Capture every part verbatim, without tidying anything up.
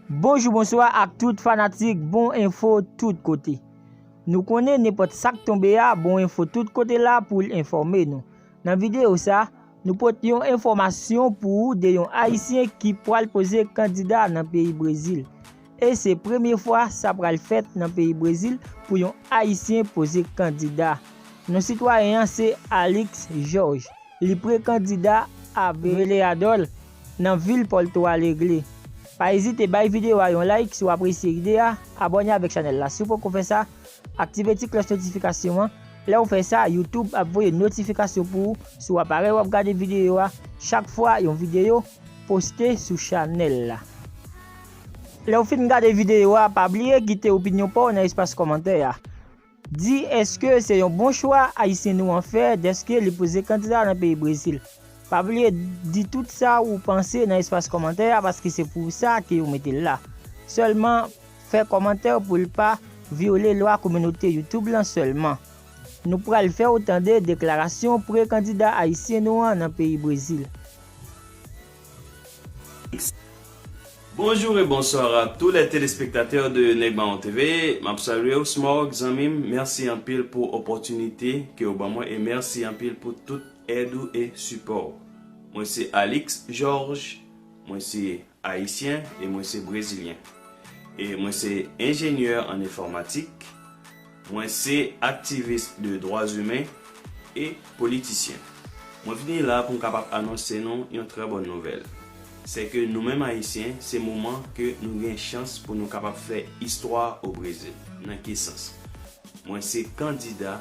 Bonjou, bonswa ak tout fanatik Bon Enfo tout kote. Nou konnen nenpòt sa k tonbe a, Bon Enfo tout kote la pou l enfòme nou. Nan videyo sa, nou pote yon enfòmasyon pou ou de yon Ayisyen ki pral poze kandida nan peyi Brezil. E se premye fwa sa pral fèt nan peyi Brezil pou yon Ayisyen poze kandida. Non sitwayen an se Alix Georges. Li pre kandida a Vereador nan vil Porto Alegre. Pa ezite bay videyo a yon like si w apresye ide a, abòne avèk chanèl la si w poko fè sa, aktive ti klòch notifikasyon an. Lè w fè sa, YouTube ap voye notifikasyon pou ou sou aparèy w ap gade videyo a chak fwa yon videyo poste sou chanèl la. Lè w fin gade videyo a, pa bliye kite opinyon pa w nan espas kòmantè a. Di èske se yon bon chwa Ayisyen nou an fè dèske li poze kandida nan peyi Brezil. Pa bliye di tout sa ou panse nan espas kòmantè a, paske se pou sa ke yo mete l la. Sèlman fè kòmantè pou l pa vyole lwa kominote YouTube lan sèlman. Nou pral fè w tande deklarasyon pre kandida Ayisyen nou an nan peyi Brezil. Bonjour et bonsoir à tous les téléspectateurs de Nèg Mawon T V. M ap salye w, Smog, zanmi m. Mèsi anpil pou opòtinite ke w ban mwen e mèsi anpil pou tout èd ou e sipò w. Mwen se Alix Georges, mwen se Ayisyen e mwen se Brezilyen. E mwen se enjenyè an enfòmatik. Mwen se aktivis de dwa imen e politisyen. Mwen vini la pou m kapab anonse nou yon trè bòn nouvèl. Se ke nou menm Ayisyen, se moman ke nou gen chans pou nou kapab fè istwa o Brezil. Nan ki sans? Mwen se kandida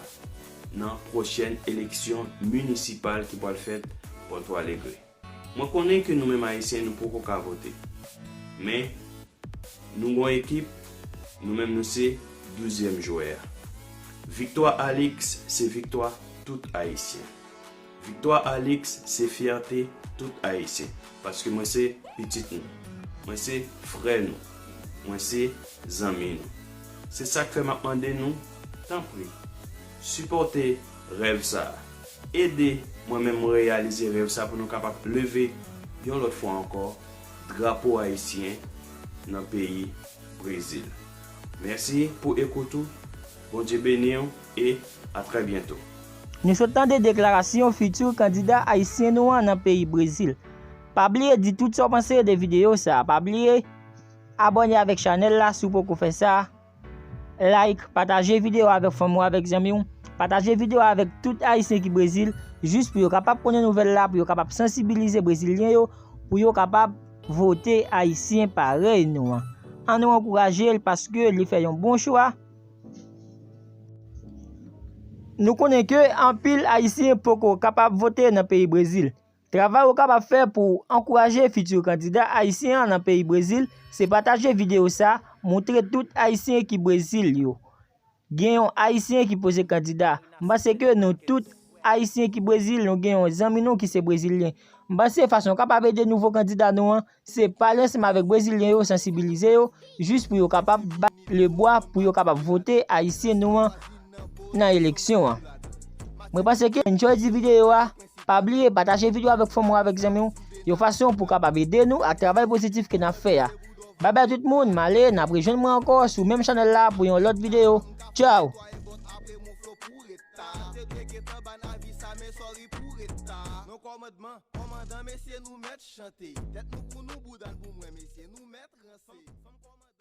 nan pwochèn eleksyon minisipal ki pral fèt Porto Alegre. Mwen konnen ke nou menm Ayisyen nou poko ka vote. Men, nou gon ekip, nou menm nou se douzyèm jwè a. Viktwa Alix se viktwa tout Ayisyen. Viktwa Alix se fyète tout Ayisyen. Paske mwen se pitit nou. Mwen se frè nou. Mwen se zanmi nou. Se sa k fè m ap mande nou, tanpri, sipòte rèv sa a. Ede mwen menm reyalize rèv sa pou nou kapab leve yon lòt fwa ankò drapo ayisyen nan peyi Brezil. Mèsi pou ekout ou. Bondye beni w e a trè byento. Nou sot tande deklarasyon fiti kandida ayisyen nou an nan peyi Brezil. Pa bliye di tout sa w panse de videyo sa a. Pa bliye abòne avèk chanèl la si w poko fè sa. Like, pataje videyo a avèk fanmi w, avèk zanmi w. Pataje videyo a avèk tout Ayisyen ki Brezil, jis pou yo kapab konnen nouvèl la, pou yo kapab sansibilize Brezilyen yo, pou yo kapab vote Ayisyen parèy nou an. Ann nou ankouraje l paske li fè yon bon chwa. Nou konnen ke anpil Ayisyen poko kapab vote nan peyi Brezil. Travay ou kapab fè pou w ankouraje fiti kandida ayisyen an nan peyi Brezil, se pataje videyo sa, montre tout Ayisyen ki Brezil yo. Gen yon Ayisyen ki poze kandida. M panse ke nou tout Ayisyen ki Brezil, nou gen yon zanmi nou ki se Brezilyen. M panse fason w kapab ede nouvo kandida nou an, se pale ansanm avèk Brezilyen yo, sansibilize yo, jis pou yo kapab bat lebwa, pou yo kapab vote Ayisyen nou an nan eleksyon an. Mwen panse ke enjoy di videyo a. Pa bliye pataje videyo avèk fanmi w, avèk zanmi w, yon fason pou kapab ede nou ak travay pozitif ke n ap fè a. Babay tout moun, m ale, n ap rejwenn mwen ankò sou menm chanèl la pou yon lòt videyo. Tchaw! Kòmandan mesye nou mèt chante. Tèt nou pou nou bouda n pou mwen mesye nou mèt ranse. Fanm kòmandan.